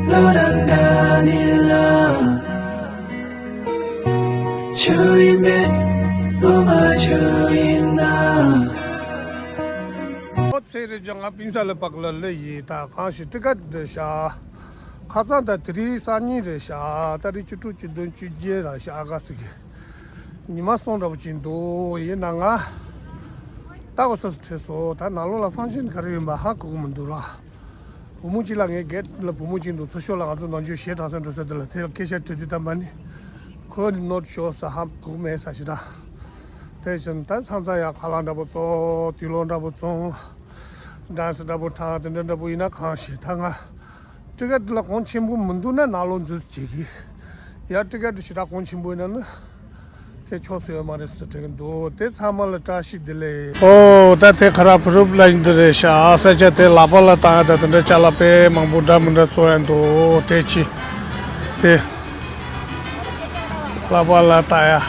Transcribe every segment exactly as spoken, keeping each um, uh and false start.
བློ་རང་འདྲ་ནི་ལ། ཆུ་ཡིན་མེད་བུ་མ་ཆུ་ཡིན་ན། ཨོ་ཚེ་རེ་ཅང་ང་པིན་ས་ལ་པག་ལ་ལེ་ཡི་ད་གང་ཞིག་ཏི་ཀ་འདྲ་ཤ། ཁ་ཚང་ད་དེ་རིང་སང་ཉིན་རེད་ཤག་ད་རེས་བཅུ་དྲུག་བཅུ་བདུན་བཅུ་བརྒྱད་ར་ཤག་ཨ་ག་སི་གི་ཉི་མ་གསུམ་འདྲ་པོ་ཅིག་འདུག་ཡིན་ན་ང་ལྟ་གོ་ས་སུ་ཁྲིད་སོང་། ད་ནང་ལོགས་ལ་ཕང་ཤན་ག་རེ་ཡོད་པ་ཧ་གོ་གི་མི་འདུག་ར། བུ་མོ་གཅིག་ལ་ངའི་གེ་ཊི་ལ་བུ་མོ་གཅིག་འདུག་ཚུར་ཤོག་ལ་ང་ཚོ་ནང་ཆོས་གཞས་གྲགས་སེ་འགྲོ་ས་དེ་ལ་དེ་ལ་སྐད་ཆ་དྲི་དུས་ད་མ་ནི་ཁོ་ནི་ནོ་ཊི་ཤོར་ས་ཧ་གོ་གི་མེད་ས་ཞིག་ར། དེ་བཞིན་ད་མཚམས་མཚམས་ཡང་ཁ་ལག་འདྲ་པོ་བཙོང་དུག་སློག་འདྲ་པོ་བཙོང་། ཌན་སི་འདྲ་པོ་འཁྲབ་དེ་འདྲ་འདྲ་པོ་ཡིན་ན་གང་ཞིག་ད་ང་ཊི་ཀེ་ཊི་ལ་གོང་ཆེན་པོ་མི་འདུག་ན་ནང་ལོགས་འཛུལ་བྱེད་ཀྱི། ཡ་ཊི་ཀེ་ཊི་ཞེ་དྲག་གོང་ཆེན་པོ་ཡིན་ན་ནི་ཁྱེད་ཆོག་ས་ཡོད་མ་རེད་ཟེར་དྲན་གྱི་འདུག་དེ་ཚང་མ་ལ་བཀྲ་ཤིས་བདེ་ལེགས། ཨོ་ད་དེ་ཁ་ར་བུ་རུབ་ལ་ཡིན་འདི་རེད་ཤག་ས་ཆ་དེ་ལག་པ་ལ་བཏང་ཡ་ད་དེ་འདྲ་ཅ་ལག་དཔེ་མང་པོ་འདྲ་མི་འདྲ་བཙོང་ཡ་འདུག་དེ་ཅི་དེ་ལག་པ་ལ་བཏང་ཡ་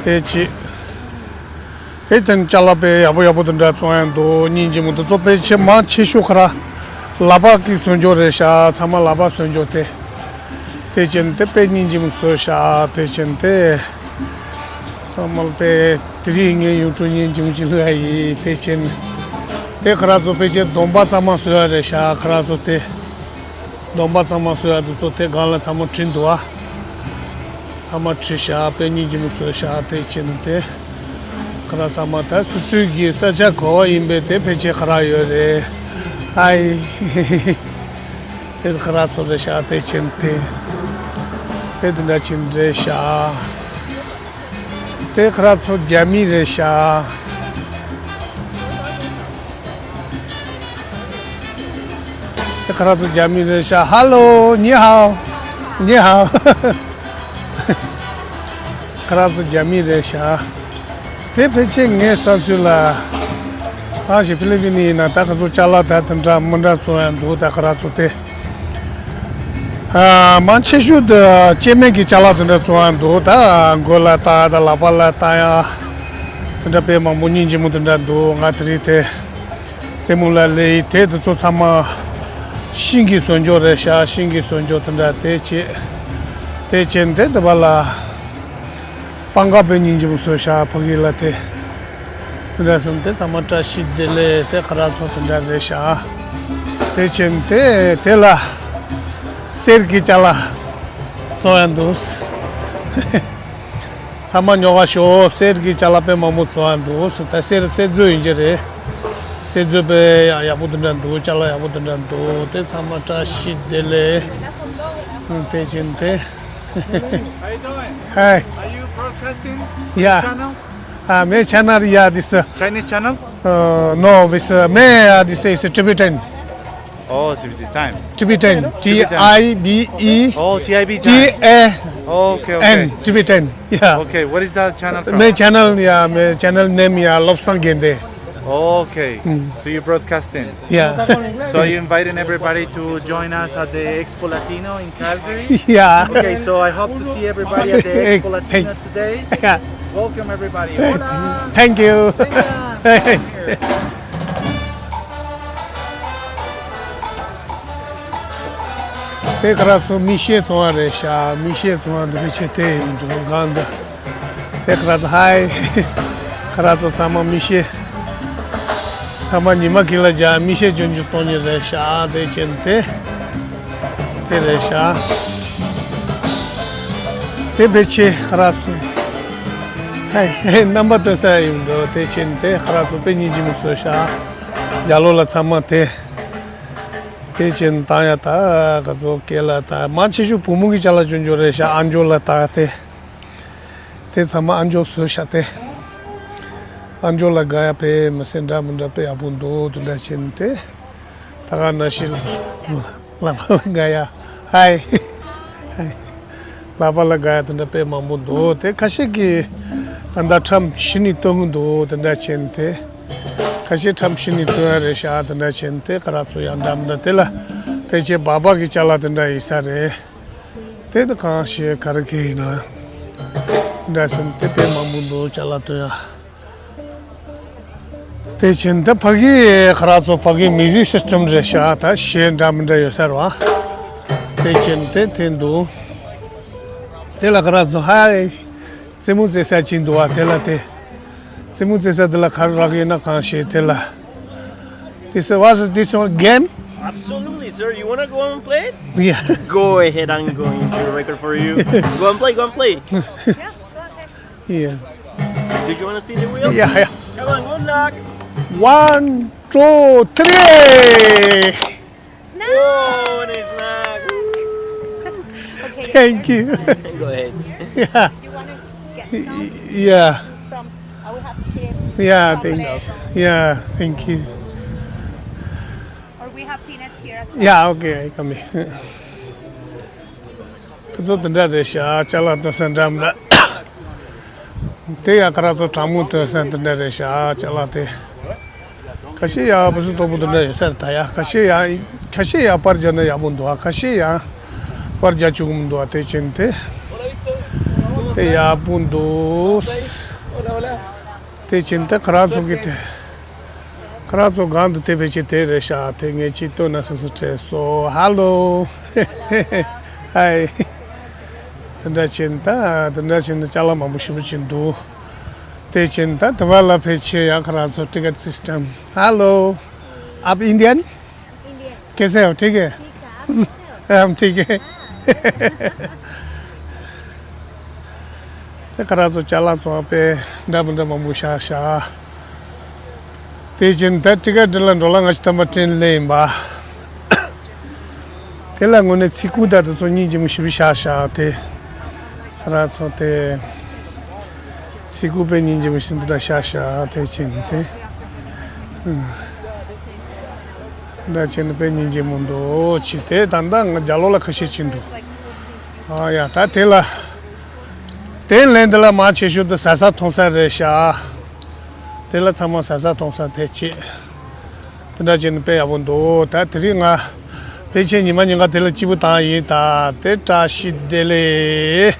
དེ་ཅི། དེ་དེ་ནི་ཅ་ལག་དཔེ་ཡག་པོ་ཡག་པོ་དེ་འདྲ་བཙོང་ཡ་འདུག་སྙིང་རྗེ་མོ་འདུག་གཙོ་དཔེ་ཆེ་མང་ཆེ་ཤོས་ཁ་ར་ལག་པ་གི་བཟོ་འཇོག་རེད་ཤག་ཚང་མ་ལག་པ་བཟོ་འཇོག་དེ། དེ་བྱས་ནས་དེ་དཔེ་སྙིང་རྗེ་མོ་བཟོས་ཤག་དེ་བྱས་ནས་དེ་ཚང་མ་དཔེ་དེ་རིང་ངའི་ཡུ་ཊུབ་སྙིང་རྗེ་མོ་ཅིག་ལྷོད་ཡ་ཡིན། དེ་བྱས་ནས་དེ་ཁ་ར་ཚོ་དཔེ་ཆའི་སྡོམ་པ་ཚང་མ་བཟོས་ཡ་རེད་ཤག་ཁ་ར་ཚོ་དེ། སྡོམ་པ་ཚང་མ་བཟོས་ཡ་དེ་ཚོ་དེ་སྒང་ལ་ཚང་མ་བྲིས་འདུག་ཨ། ཚང་མ་བྲིས་ཤག་དཔེ་སྙིང་རྗེ་མོ་བཟོས་ཤག་དེ་བྱས་ནས་དེ། ཁ་ར་ཚང་མ་ད་སོ་སོའི་གི་ས་ཆ་ག་བ་ཡིན་པའི་དེ་ཕལ་ཆེར་ཁ་ར་ཡོད་རེད། ཧའི། དེ་ཁ་ར་ཚོ་རེད་ཤག་དེ་བྱས་ནས་དེ། དེ་དེ་འདྲ་བྱས་ནས་རེད་ཤག་དེ་ཁ་ར་ཚོ་རྒྱ་མི་རེད་ཤག་དེ་ཁ་ར་ཚོ་རྒྱ་མི་རེད་ཤག་ཧ་ལོ། ནི་ཧའོ། ནི་ཧའོ། ཁ་ར་ཚོ་རྒྱ་མི་རེད་ཤག་དེ་ཕལ་ཆེར་ངའི་བསམ་ཚུལ་ལ། ཨ་ཞེ་ཕི་ལི་པིན་ཡིན་ན་ད་ཁ་ཚོ་ཅ་ལག་ད་དེ་འདྲ་མི་འདྲ་བཙོང་ཡ་འདུག་ད་ཁ་ར་ཚོ་དེ། ཨ་མང་ཆེ་ཤོས་དེ་སྐྱེ་དམན་གྱི་ཅ་ལག་དེ་འདྲ་བཙོང་ཡ་འདུག་ད་མགོ་ལ་བཏགས་ཡ་ད་ལག་པ་ལ་བཏགས་ཡ། དེ་འདྲ་དཔེ་མང་པོ་སྙིང་རྗེ་མོ་དེ་འདྲ་འདུག་ང་དེ་རིང་དེ་རྩེད་མོ་ལ་སླེབས་ཡི་དེ་དེ་ཚོ་ཚང་མ་ཤིང་གི་བཟོ་འཇོག་རེད་ཤག་ཤིང་གི་བཟོ་འཇོག་དེ་འདྲ་དེ་བྱས། དེ་བྱས་དེ་དེ་བ་ལ་སྤང་ཁ་དཔེ་སྙིང་རྗེ་མོ་བཟོས་ཤག་ཕ་གི་ལ་དེ། དེ་འདྲ་སོང་དེ་ཚང་མ་བཀྲ་ཤིས་བདེ་ལེགས། དེ་ཁ་ར་ཚོ་དེ་འདྲ་རེད་ཤག་དེ་བྱས་དེ་དེ་ལ་གསེར་གྱི་ཅ་ལག་བཙོང་ཡ་འདུག་ཚང་མ་ཉོ་ག་ཤོག་གསེར་གྱི་ཅ་ལག་དཔེ་མང་པོ་བཙོང་ཡ་འདུག་ད་གསེར་གསེར་མཛོད་ཡིན་གྱི་རེད། གསེར་མཛོད་དཔེ་ཡག་པོ་དེ་འདྲ་འདུག་ཅ་ལག་ཡག་པོ་དེ་འདྲ་འདུག་དེ་ཚང་མ་བཀྲ་ཤིས་བདེ་ལེགས། དེ་བཞིན་དེ། How you doing? Hi. Are you broadcasting? Yeah. Channel? Uh, my channel, yeah, this. Uh, Chinese channel? Uh, no, this, uh, me, uh, this is Tibetan. Oh, Tibetan. Tibetan. Tibetan. T I B E. Oh, T I B T A N. T A N. Okay, okay. Tibetan. Yeah. Okay, what is that channel from? My channel, yeah, my channel name, yeah, Lobsang Gende. Okay. Mm. So you're broadcasting? Yeah. So are you inviting everybody to join us at the Expo Latino in Calgary? Yeah. Okay, so I hope to see everybody at the Expo Latino today. Yeah. Welcome everybody. Hola. Thank you. Hola. དེ་ཁ་ར་ཚོ་མིག་ཤེལ་བཙོང་བ་རེད་ཤག་མིག་ཤེལ་བཙོང་བ་འདི་ཕལ་ཆེར་དེ་ཡིན་འགྲོ་གང་འདི། དེ་ཁ་ར་ཚོ་ཧའི། ཁ་ར་ཚོ་ཚང་མ་མིག་ཤེལ། ཚང་མ་ཉི་མ་དཀྱིལ་ལ་རྒྱག་མིག་ཤེལ་ཅུང་ཅུང་བཙོང་ཉིན་རེད་ཤག་དེ་བྱས་ནས་དེ། དེ་རེད་ཤག་དེ་ཕལ་ཆེར་ཁ་ར་ཚོ། ཧའི་ཧའི་རྣམ་པ་སྟོན་ས་ཡིན་འགྲོ་དེ་བྱས་ནས་དེ་ཁ་ར་ཚོ་དཔེ་སྙིང་རྗེ་མོ་བཟོས་ཤག་རྒྱ་ལོ་ལ་ཚང་མ་དེ། དེ་བྱས་ནས་བཏང་ཡ་ད་ག་ཚོད་སྐེ་ལ་ད་མང་ཆེ་ཤོས་བུ་མོ་གི་ཅ་ལག་ཅུང་ཅུང་རེད་ཤག་ཨ་མཆོག་ལ་བཏང་ཡ་དེ། དེ་ཚང་མ་ཨ་མཆོག་བཟོས་ཤག་དེ། ཨ་མཆོག་ལ་དགའ་ཡ་དཔེ་མི་སྲིད་འདྲ་མི་འདྲ་དཔེ་ཡག་པོ་འདུག་དེ་འདྲ་བྱས་ནས་དེ། ད་ག་ནང་བཞིན་ལག་པ་ལ་དགའ་ཡ། ཧའི། ལག་པ་ལ་དགའ་ཡ་དེ་འདྲ་དཔེ་མང་པོ་འདུག་དེ་ཁ་ཤས་ཀྱིས་ད་ལྟ་ཁྲམ་ཤི་ནས་སྟོན་གི་འདུག་དེ་འདྲ་བྱས་ནས་དེ། ཁ་ཤས་ཁྲམ་ཤི་ནས་སྟོན་ཡ་རེད་ཤག་དེ་འདྲ་བྱས་ནས་དེ་ཁ་ར་ཚོ་ཡང་འདྲ་མི་འདྲ་དེ་ལ་ཕལ་ཆེར་སྦག་སྦག་གི་ཅ་ལག་དེ་འདྲ་ཡིན་ས་རེད། དེ་ད་གང་ཤེས་ག་རེ་གི་ཡིན་ན། དེ་འདྲ་བྱས་ནས་དེ་དཔེ་མང་པོ་འདུག་ཅ་ལག་སྟོན་ཡ། དེ་བྱས་ད་ཕ་གི་ཁ་ར་ཚོ་ཕ་གི་མིའུ་ཟིག་སིས་ཊམ་རེད་ཤག་ད་གཞས་འདྲ་མི་འདྲ་ཡོད་ས་རེད་བ། དེ་བྱས་དེ་དེ་འདུག་དེ་ལ་ཁ་ར་ཚོ་ཧའི་རྩེད་མོ་རྩེ་ས་ཅིག་འདུག་བ། དེ་ལ་དེ་རྩེད་མོ་རྩེ་ས་དེ་ལ་ཁ་རག་ཡིན་ན་གང་ཤེས། དེ་ལ། This was this one game? Absolutely, sir. You wanna go and play it? Yeah. Go ahead, I'm going to record for you. Go and play, go and play. Yeah. Did you wanna spin the wheel? Yeah, yeah. Come on, good luck. One, two, three. Snack! Oh, nice snack. Okay, thank you. Go ahead. Yeah. You wanna get some? Yeah. From, uh, we have chips, yeah, thank you. Chocolate. Yeah, thank you. Or we have peanuts here as well. Yeah, okay, I come here. ཁ་ཚོ་དེ་འདྲ་རེད་ཤག་ཅ་ལག་སྟོན་ས་འདྲ་མི་འདྲ། དེ་ཡང་ཁ་ར་ཚོ་གྲང་མོ་སྟོན་ས་དེ་འདྲ་རེད་ཤག་ཅ་ལག་དེ། ཁ་ཤས་ཡང་བུ་སུ་སྟོབས་པོ་དེ་འདྲ་ཡོད་ས་རེད་ད་ཡ། ཁ་ཤས་ཡང་ཁ་ཤས་ཡང་པར་རྒྱག་ན་ཡག་པོ་འདུག་ཨ། ཁ་ཤས་ཡང་པར་རྒྱག་བཅུག་གི་མི་འདུག་ཨ། དེ་བྱས་ནས་དེ་དེ་ཡག་པོ་འདུག་དེ་བྱས་ནས་དེ་ཁ་ར་ཚོ་གི་དེ། ཁ་ར་ཚོ་སྒང་དུ་དེ་བེད་སྤྱད་དེ་རེད་ཤག་དེ་ངས་ཅིག་སྟོན་ན་སུ་སུ་བྲེལ་སོ། ཧ་ལོ། ཧའི། དེ་འདྲ་བྱས་ན་ད་དེ་འདྲ་བྱས་ན་ཅ་ལག་མང་པོ་ཞེ་པོ་ཅིག་འདུག་དེ་བྱས་ན་ད་དེ་བ་ལ་ཕལ་ཆེར་ཡང་ཁ་ར་ཚོ་ཊི་ཀེ་ཊི་སིས་ཊམ། ཧ་ལོ། आप Indian? Indian. कैसे हो? ठीक है। ठीक है, आप कैसे हो? हम ठीक है। हाँ। དེ་ཁ་ར་ཚོ་ཅ་ལག་ཚོ་དཔེ་འདྲ་མི་འདྲ་མང་པོ་བཞག་ཤག་དེ་བཞིན་ད་ཊི་ཀེ་ཊི་འདི་ལ་འགྲོ་ལ་ང་ཅི་ཐ་མ་ཊི་རེན་ལེན་ཡིན་པ། དེ་ལ་དངོས་གནས་ཚིག་ཁུག་དང་དེ་ཚོ་སྙིང་རྗེ་མོ་ཞེ་པོ་བཞག་ཤག་དེ་ཁ་ར་ཚོ་དེ་ཚིག་ཁུག་དཔེ་སྙིང་རྗེ་མོ་ཞིག་འདི་འདྲ་བཞག་ཤག་དེ་བཞིན་དེ། འདྲ་བྱས་ནས་དཔེ་སྙིང་རྗེ་མོ་འདུག་ཅི་དེ་ད་ལྟ་ང་རྒྱ་ལོ་ལ་ཁ་ཤས་ཅིག་འདུག་ཨ་ཡ་ད་དེ་ལ་དེ་ལན་དེ་ལ་མ་ཆེ་ཤོས་དུ་ཟ་ས་འཐུང་ས་རེད་ཤག་དེ་ལ་ཚང་མ་ཟ་ས་འཐུང་ས་དེ་ཅི་དེ་འདྲ་བྱས་ནས་དཔེ་ཡག་པོ་འདུག་ད་དེ་རིང་ང་ཕལ་ཆེར་ཉི་མ་ཉིན་ག་དེ་ལ་སྐྱིད་པོ་བཏང་ཡིན། ད་དེ་བཀྲ་ཤིས་བདེ་ལེགས།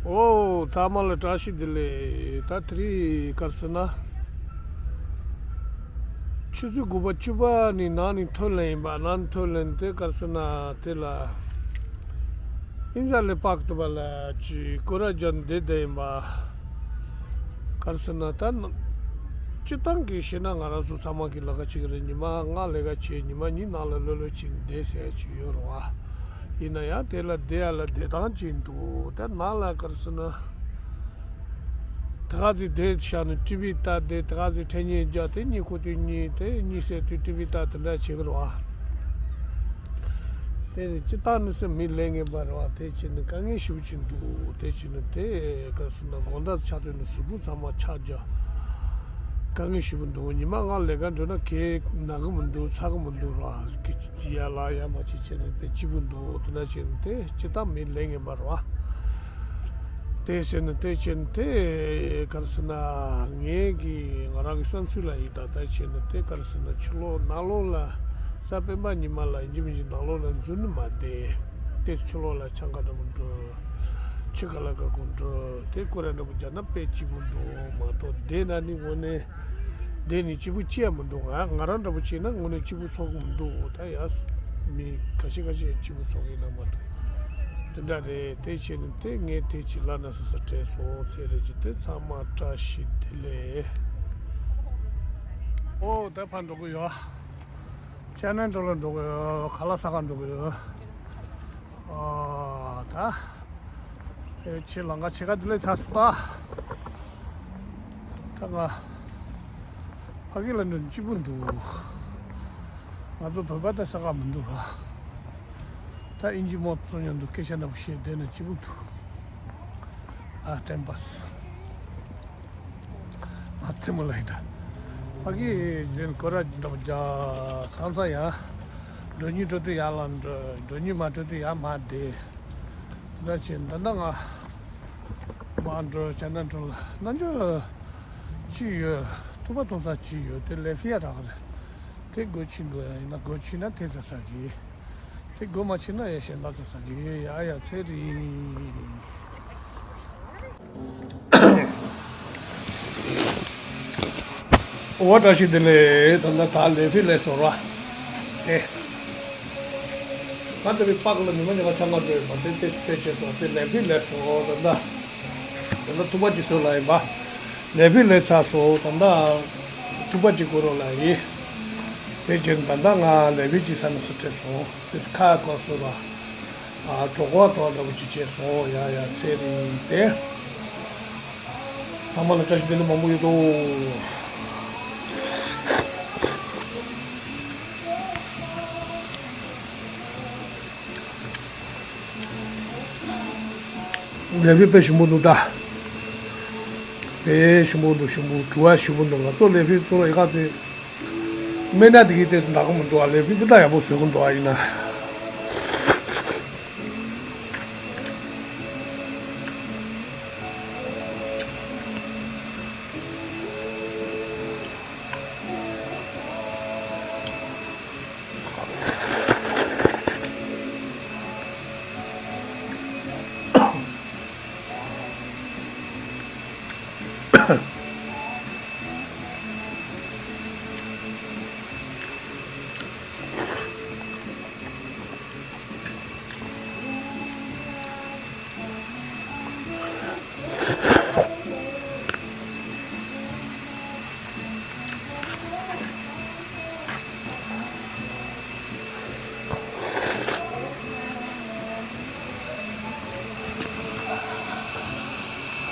ཨོ། ཚང་མ་ལ་བཀྲ་ཤིས་བདེ་ལེགས། ད་དེ་རིང་ག་རེ་ཟེར་ན། ཆུ་ཚོད་དགུ་པ་བཅུ་པ་ནས་ནང་ནས་ཐོན་ལེན་ཡིན་པ། ནང་ནས་ཐོན་ལེན་དེ་ག་རེ་ཟེར་ན་དེ་ལ། ཨིན་ཟ་ལེ་པག་ཏུ་བ་ལ་ཅི་ཀོ་ར་ཇོན་བསྡད་བསྡད་ཡིན་པ། ག་རེ་ཟེར་ན་ད་ནི། སྤྱི་བཏང་གི་བཤད་ན་ང་རང་ཚོ་ཚང་མ་གི་ལས་ཀ་བྱེད་ཀྱི་རེད། ཉི་མ་ལྔ་ལས་ཀ་བྱེད། ཉི་མ་གཉིས་ནང་ལ་ལྷོད་ལྷོད་བྱས་བསྡད་ཟེར་ཡ་ཅིག་ཡོད་རེད་བ། ཡིན་ན་ཡང་དེ་ལ་བསྡད་ཡ་ལ་བསྡད་སྟངས་ཅིག་འདུག་ད་ནང་ལ་ག་རེ་ཟེར་ན། ད་ག་ཚོད་བསྡད་བཞག་ནས་ཊི་ཝི་ལྟ་བསྡད། ད་ག་ཚོད་འཕྲིན་ཡིག་རྒྱག་དེ་གཉིད་ཁུག་དུས་གཉིད། དེ་གཉིད་སད་དུས་ཊི་ཝི་ལྟ། དེ་འདྲ་བྱེད་ཀྱི་རེད་བ། དེ་ནི་སྤྱི་བཏང་ནི་སེམས་མི་ལས་ངན་པ་རེད་བ། དེ་བྱས་ནས་དཀའ་ངལ་ཞེ་པོ་ཅིག་འདུག་དེ་བྱས་ནས་དེ་ག་རེ་ཟེར་ན་དགོང་དག་ཆགས་དུས་ནི་གཟུགས་པོ་ཚང་མ་ཆག་རྒྱག་དཀའ་ངལ་ཞེ་པོ་འདུག་ཉི་མ་ལྔ་ལས་ཀ་འགྲོ་ན་གས་ན་གི་མི་འདུག་ཚ་གི་མི་འདུག་ར། གི་ཡ་ལ་ཡ་མ་བྱེད་བྱས་ནས་དཔེ་སྐྱིད་པོ་འདུག་དེ་འདྲ་བྱས་ནས་དེ་སྤྱི་བཏང་མི་ལས་ངན་པ་རེད་བ། དེ་བྱས་ནས་དེ་བྱས་ནས་དེ་ག་རེ་ཟེར་ན་ངས་གི་ང་རང་གི་བསམ་ཚུལ་ལ་ཡིན། ད་ལྟ་བྱས་ནས་དེ་ག་རེ་ཟེར་ན་ཕྱི་ལོགས་ནང་ལོགས་ལ་གཟའ་སྤེན་པ་ཉི་མ་ལ་ཡིན་གཅིག་མིན་གཅིག་ནང་ལོགས་ལ་འཛུལ་ནི་མ་བསྡད། དེ་ཕྱི་ལོགས་ལ་ཆང་ཁ་འདྲ་མི་འགྲོ། ཆུ་ཁ་ལ་ཁ་ཁུང་འགྲོ། དེ་ཀོ་ར་འདྲ་པོ་རྒྱག་ན་དཔེ་སྐྱིད་པོ་འདུག་མ་གཏོགས་བསྡད་ན་ནི་དངོས་གནས་བསྡད་ནས་སྐྱིད་པོ་ཅི་ཡང་མི་འདུག་ང་ང་རང་འདྲ་པོ་བྱས་ན་དངོས་གནས་སྐྱིད་པོ་ཚོར་གི་མི་འདུག་ད་ཡ་མི་ཁ་ཤས་ཁ་ཤས་སྐྱིད་པོ་ཚོར་གི་ཡིན་ན་མ་གཏོགས་དེ་འདྲ་རེད། དེ་བྱས་ནས་དེ་ངས་དེ་ཅི་ལབ་ན་སོ་སོ་བྲེལ་སོང་ཚེ་རེད་ཀྱི་དེ་ཚང་མ་བཀྲ་ཤིས་བདེ་ལེགས། ཨོ་ད་ཕར་འགྲོ་གི་ཡོད། ཅ་ན་འགྲོ་ལ་འགྲོ་གི་ཡོད། ཁ་ལག་ཟ་ག་འགྲོ་གི་ཡོད། ཨ་ད། ཨེ་ཆེ་ལང་ཀ་ཆེ་ཁ་དེ་ལས་ཚ་སུ་ད། ད་ང་ཕ་གི་ལ་འགྲོ་སྐྱིད་པོ་འདུག་ང་ཚོ་བོད་པ་ད་ས་ག་མི་འདུག་ར། ད་ཨིན་ཇི་མོ་ཚོ་མཉམ་དུ་སྐད་ཆ་འདྲ་པོ་བཤད་བསྡད་ན་སྐྱིད་པོ་འདུག་ཨ་ཊེམ་པཱས། ང་རྩེད་མོ་ལ་ཡིན་ད། ཕ་གི་ཡིན་ཀོ་ར་འགྲོ་རྒྱ་སང་ས་ཡ། འགྲོ་ཉིན་འགྲོ་དུས་ཡར་ལ་འགྲོ། འགྲོ་ཉིན་མ་འགྲོ་དུས་ཡར་མར་བསྡད། འདྲ་བྱས་འདི་འདྲ་ང་མར་འགྲོ་ཅ་ན་འགྲོ་ལ་ན་འཇོ་ཅི་ཡོད། ཐུག་པ་འཐུང་ས་ཅི་ཡོད། དེ་ལས་ཕི་ཡ་རག་རེད། དེ་སྒོ་ཕྱེ་འདུག་ཡ་ཡིན་ན་སྒོ་ཕྱེ་ན་དེ་ཟ་ས་གི། དེ་སྒོ་མ་ཕྱེ་ན་ཡ་གཞན་པ་ཟ་ས་གི། ཡ་ཡ་ཚེ་རིང་། འོ་བཀྲ་ཤིས་བདེ་ལེགས། ད་ལྟ་ད་ལེ་ཕི་ལེ་སོ་ར། ཨེ། ང་དེ་བི་པག་ལ་ཉི་མ་ཉི་མ་ཆང་ཁ་འགྲོ་ཡོད་པ་དེ་ཏེ་སི་ཏེ་ཆེ་སོ་དེ་ལེ་ཕི་ལེ་སོ་ད་ལྟ། ད་ལྟ་ཐུག་པ་ཅིག་སོ་ལ་ཡིན་པ། ལེ་ཕི་ལེ་ཚ་སོ་ད་ལྟ། ཐུག་པ་ཅིག་གོ་རོ་ལ་ཡིན། དེ་ཅན་ད་ལྟ་ང་ལེ་ཕི་ཅིག་ས་ན་སི་ཏྲེ་སོ་དེ་ཁ་ཁ་སོ་ར། ཨ་གྲོགས་པོ་དང་འདྲ་པོ་ཅིག་བྱས་སོང་། ཡ་ཡ་ཚེ་རིང་དེ། ཚང་མ་ལ་བཀྲ་ཤིས་བདེ་ལེགས་མང་པོ་ཡོད་དོ། ལེ་ཕི་དཔེ་ཞིམ་པོ་འདུག་ད། དཔེ་ཞིམ་པོ་འདུག་ཞིམ་པོ་དྲི་བ་ཞིམ་པོ་འདུག་ང་ཚོ་ལེ་ཕི་ཚོ་ལ་ཡི་ག་ཚོད། སྨན་སྣ་དེ་གའི་ལྟས་སུ་འདྲ་གི་མི་འདུག་ཨ། ལེ་ཕི་ཀི་ད་ཡག་པོ་བཟོས་གི་འདུག་ཨ། ཡིན་ན།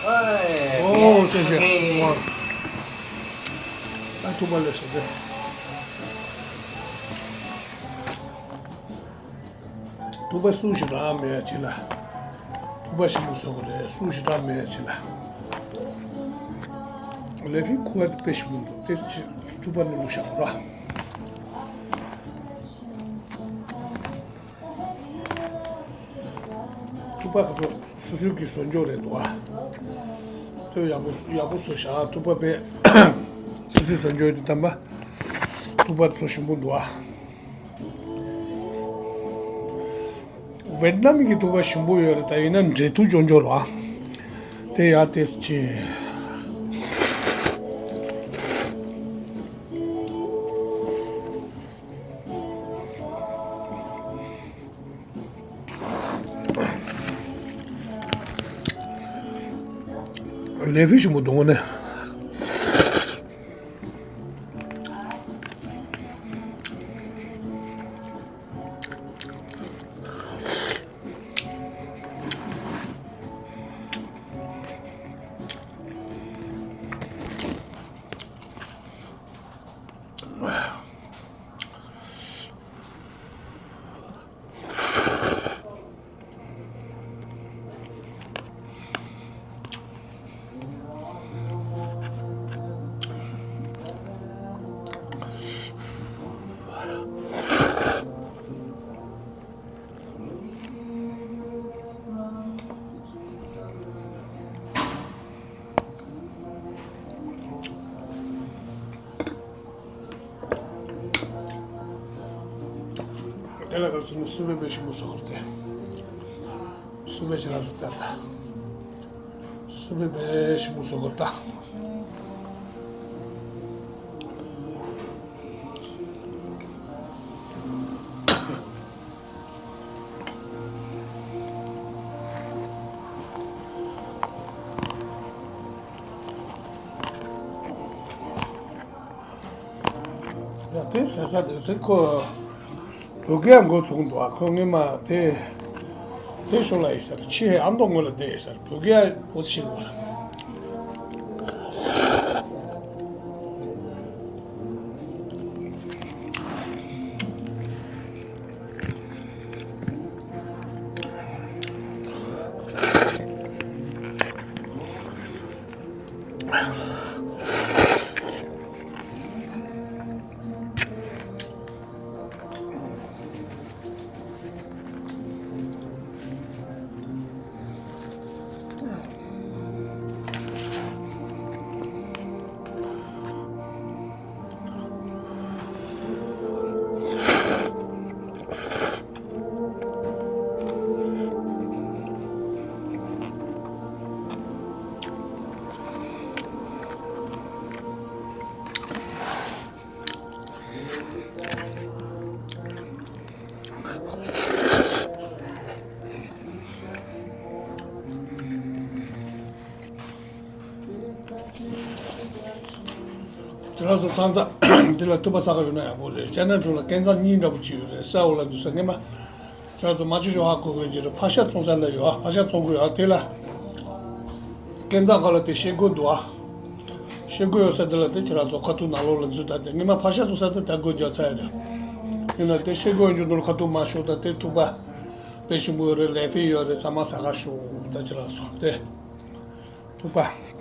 ཨོ་ཤེ་ཤེ། ཨ་ཐུག་པ་ལེ་སོ་ཏེ། ཐུག་པ་སུ་ཞིག་རང་མེད་ཡ་ཅི་ལ། ཐུག་པ་ཞིམ་པོ་བཟོ་གི་རེད། སུ་ཞིག་རང་མེད་ཡ་ཅི་ལ། ལེ་ཕི་ཁུ་བ་དེ་དཔེ་ཞིམ་པོ་འདུག་དེ་ཅི་ཐུག་པ་ནི་ལུག་ཤ་ཁོ་ར། ཐུག་པ་ཁ་ཚོ་སུ་སུ་གི་བཟོ་འཇོག་རེད་འདུག་ཨ། དེ་ཡག་པོ་ཡག་པོ་བཟོ་ཤག་ཐུག་པ་དཔེ་སུ་སུ་བཟོ་འཇོག་དེ་དམ་པ། ཐུག་པ་ཚོ་ཞིམ་པོ་འདུག་ཨ། ཝེད་ནམ་གྱི་ཐུག་པ་ཞིམ་པོ་ཡོད་རེད། ད་ཡིན་ན་འབྲས་ཐུག་ཅོ་ཅོ་ར། དེ་ཡ་ཏེས་ཅི། ལེ་ཕི་ཞིམ་པོ་འདུག་ནས། དེ་ལ་ཁ་སུ་ནི་སུ་བེ་བེ་ཞིམ་པོ་སོགས་ཏེ། སུ་བེ་ཆི་ར་སུ་ཏ་ཏ། སུ་བེ་བེ་ཞིམ་པོ་སོགས་ཏ། ཡ་དེ་ཟེར་ས་དེ་དེ་ཁོ་བོད་སྐད་འགོ་ཚུགས་འདུག་ཨ། ཁོ་སྔོན་མ་དེ་དེ་ཤོ་ལ་ཡི་སར་ཕྱི་ཨ་མདོ་ངོས་ལ་བསྡད་ཡི་སར་བོད་སྐད་འོ་ཆི་ལོ། ཁྱེད་རང་ཚོ་ཚང་ཚང་འདི་ལ་ཐུག་པ་བསགས་ཡོད་ན་ཡག་པོ་རེད། ཅ་ནེལ་ཚོ་ལ་སྐལ་བཟང་གཉིས་འདྲ་པོ་ཅིག་ཡོད་རེད། ས་འོག་ལ་འདུག་ས་སྔས་མ། ཁྱེད་རང་ཚོ་མ་ཅི་ཞོ་ཧ་གོ་གོ་ཡོད་ཀྱི་རེད། ཕ་ཤ་འཚོང་ས་ལ་ཡོད་ཨ། ཕ་ཤ་འཚོང་གི་ཡོད་ཨ། དེ་ལ་སྐལ་བཟང་ཁ་ལ་དེ་ཤེལ་སྒོ་འདུག་ཨ། ཤེལ་སྒོ་ཡོད་ས་དེ་ལ་དེ་ཁྱེད་རང་ཚོ་ཁ་ཐུག་ནང་ལོགས་ལ་འཛུལ་ད། དེ་སྔས་མ་ཕ་ཤ་འཚོང་ས་དེ་ད་སྒོ་རྒྱག་ཚར་ཡོད་རེད། ཡིན་ན་དེ་ཤེལ་སྒོ་ཡོད་རྒྱུ་ནོར་ཁ་ཐུག་མ་ཤོག་ད། དེ་ཐུག་པ་དཔེ་ཞིམ་པོ་ཡོད་རེད། ལེ་ཧྥེ་ཡོད་རེད། ཚང་མ་ཟ་ག་ཤོག་ད། ཁྱེད་རང་ཚོ་དེ། ཐུག་པ།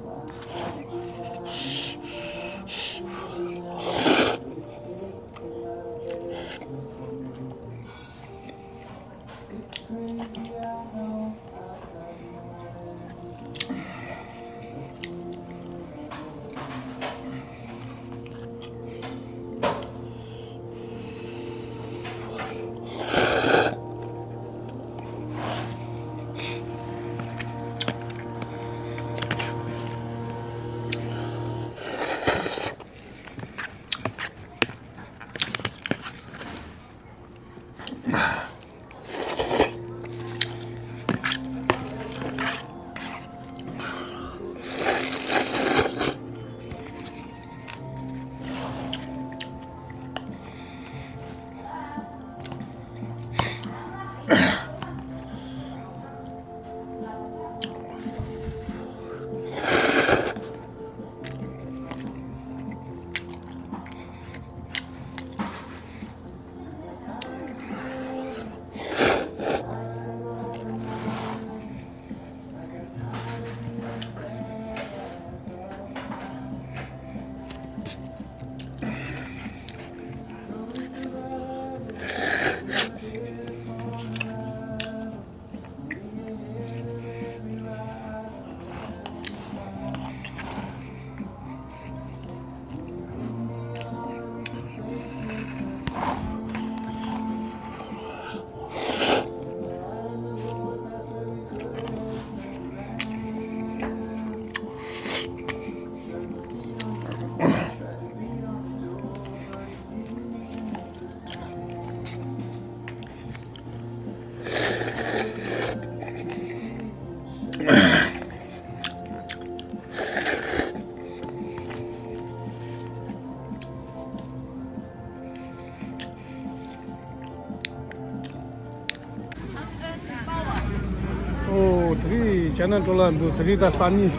ཨོ། དེ་རིང་ཅ་ན་ཊ་ལ་འདུག་དེ་རིང་ད་སང་ཉིན་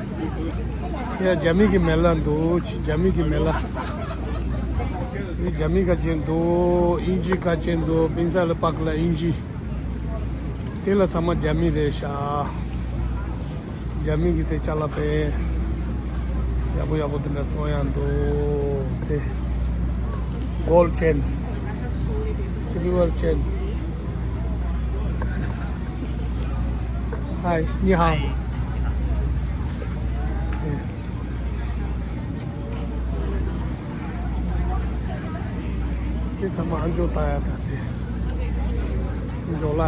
ཡ་རྒྱ་མི་གི་མེ་ལ་འདུག་རྒྱ་མི་གི་མེ་ལ། དེ་རྒྱ་མི་ག་ཅན་འདུག་དབྱིན་ཇི་ག་ཅན་འདུག་སྤེན་ཚ་ལ་པག་ལ་དབྱིན་ཇི། དེ་ལ་ཚང་མ་རྒྱ་མི་རེད་ཤག་རྒྱ་མི་གི་དེ་ཅ་ལག་དཔེ་ཡག་པོ་ཡག་པོ་དེ་འདྲ་ཚོང་ཡག་འདུག་དེ་གོལ་ཌི་ཅེན། སིལ་ཝར་ཅེན། ཧའི། ནི་ཧའོ། དེ་ཚང་མ་ཨ་མཆོག་ལྟ་ཡག་དང་དེ། འཇོ་ལ།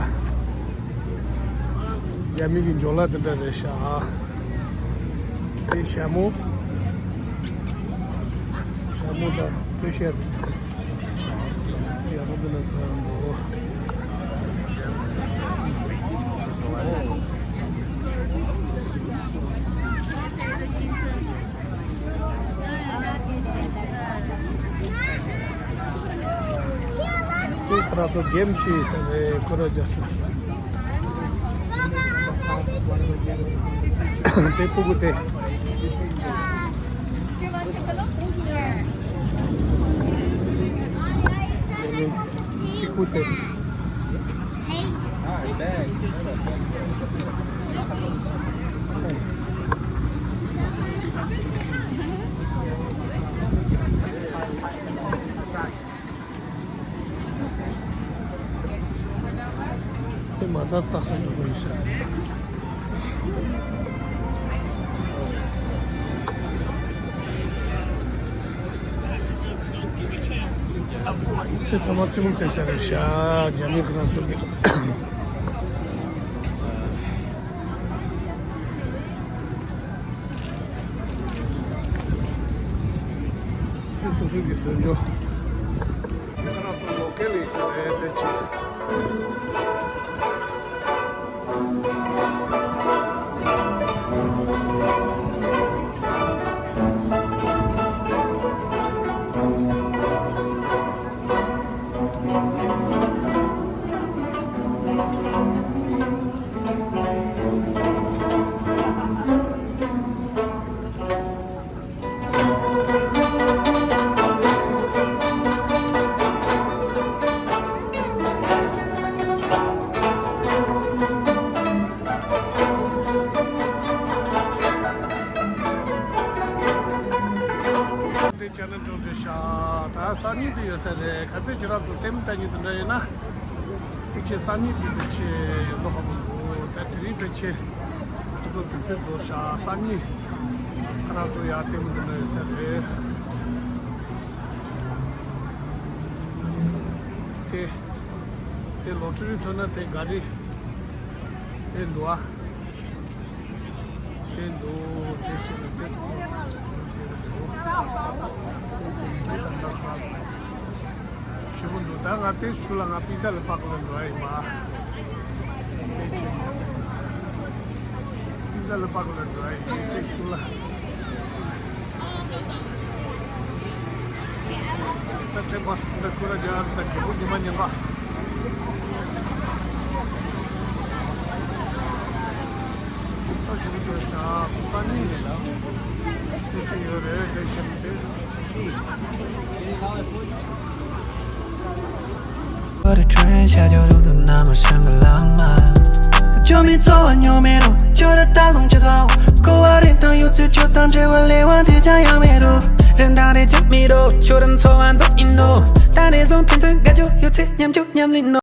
རྒྱ་མི་གི་འཇོ་ལ་དེ་འདྲ་རེད་ཤག་དེ་ཞྭ་མོ། ཞྭ་མོ་དང་ཊི་ཤར་ཊི། ཡག་པོ་འདུག་ན་ཚོ་ཡང་འདུག་དེ་ཁོ་རང་ཚོ་གེམ་ཅི་ཟེར་རེད། ཁོ་ར་རྒྱ་སེ། དེ་ཕྲུ་གུ་དེ། དེ་ནི་སི་ཀུ་དེ། དེ་མ་ཚད་སྟག་ས་འགྲོ་གི་ཡིན་ཤག་དེ་ཚང་མ་ཚི་མུག་ཚེ་ཤ་རེད་ཤག་རྒྱ་མི་ཁོ་རང་ཚོ་གི། སུ་སུ་སུ་གི་བཟོ་འཇོག་ཁོ་རང་ཚོ་ལོ་ཀལ་ཡིན་ས་རེད་དེ་ཆེ། ས་རེད། ག་ཚོད་ཁྱེད་རང་ཚོ་ལྟད་མོ་ལྟ་མཁན་དེ་འདྲ་ཡོད་ན། ཕལ་ཆེར་སང་ཉིན་དེ་ཕལ་ཆེར་ཡོད་མདོག་ཁ་པོ་འདུག་ད་དེ་རིང་ཕལ་ཆེར་ཁོ་ཚོ་དུས་ཚོད་རྫོགས་ཤག་སང་ཉིན་ཁྱེད་རང་ཚོ་ཡར་ལྟད་མོ་དེ་འདྲ་ཡོད་ས་རེད། དེ་དེ་ལོ་ཊ་རི་ཐོན་ན་དེ་ག་རེ། དེ་འདུག་ཨ། དེ་འདུག་དེ་བྱས་ནས་དེ་ཚོ་བྱས་ནས་འདུག་དེ་བྱས་ནས་དེ་དང་ད་ཁ་སང་ཞེ་པོ་འདུག་ད་ང་དེ་ཤུལ་ལ་ང་པི་ཛ་ལ་པག་ལ་འགྲོ་ཡ་ཡིན་པ། དེ་བྱས་ནས་པི་ཛ་ལ་པག་ལ་འགྲོ་ཡ་ཡིན་དེ་ཤུལ་ལ། ད་ཚེ་བ་སུ་འདྲ་ཁོ་ར་རྒྱ་ར་ད་རྒྱལ་པོ་ཉི་མ་ཉན་པ། ཚོ་ཞིག་འདུག་ཤག་སང་ཉིན་ཡིན་ན་དེ་ཚོ་ཡོད་རེད་དེ་བྱས་ནས་དེ། But the train ཤར་ཕྱོགས་རུ་དུ་ན་མ་ཤང་ག་ལང་མ། ཇོ་མི་ཚོ་བ་ཉོ་མེ་རོ་ཇོ་ར་ད་སོང་ཆེ་ཚོ། ཀོ་བ་རེ་ཐང་ཡོད་ཚེ་ཇོ་དང་བྲལ་བ་ལེ་བ་དེ་ཅང་ཡང་མེ་རོ། རེན་དང་རེ་ཅང་མེ་རོ་ཇོ་ར་ཚོ་བ་འདོ་ཡིན་ནོ། ད་རེ་སོང་ཕན་ཚུན་དགའ་ཇོ་ཡོད་ཚེ་ཉམ་ཇོ་ཉམ་ལིན་ནོ།